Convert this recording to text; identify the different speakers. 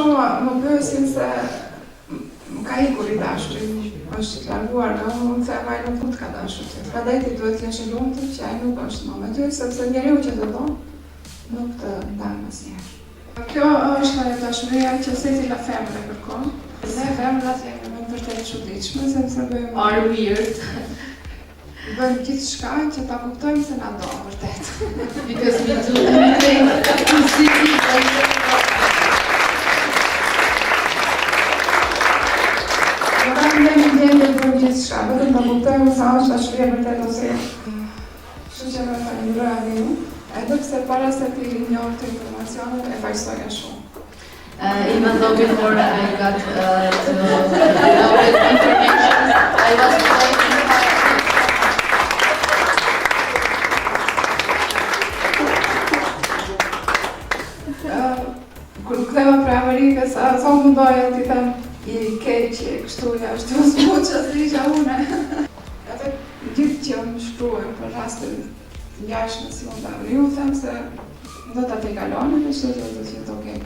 Speaker 1: Shumë më pyesin se më ka ikur i dashuri, është larguar nga unë, unë them ai nuk të ka dashur ty. Prandaj ti duhet të jesh e lumtur që ai nuk është më me ty, sepse njeriu që të do nuk të ndan asnjëherë. Kjo është ajo dashuria që secila femër e kërkon. Ne femrat jemi me të vërtetë çuditshme sepse bëjmë
Speaker 2: Are weird.
Speaker 1: Bëjmë gjithçka që ta kuptojmë se na do vërtet.
Speaker 2: Because we do anything to see people.
Speaker 1: Do ta jemi në gjendje të bëjmë gjithçka, vetëm ta kuptojmë sa është dashuria vërtet ose jo. Kështu që e falenderoj edhe ju, edhe pse para se t'i njoh këto informacionet e fajsoja shumë.
Speaker 2: Even though before I got to know this information, I was blaming her.
Speaker 1: Kur u ktheva prej Amerikës, sa mundoja t'i them i keq, e kështu, ja ashtu, s'mu që s'isha une. Atë gjithë që më shkruajnë për raste të ngjashme si unë, ju them se do ta tejkaloni dhe çdo gjë do të jetë okay.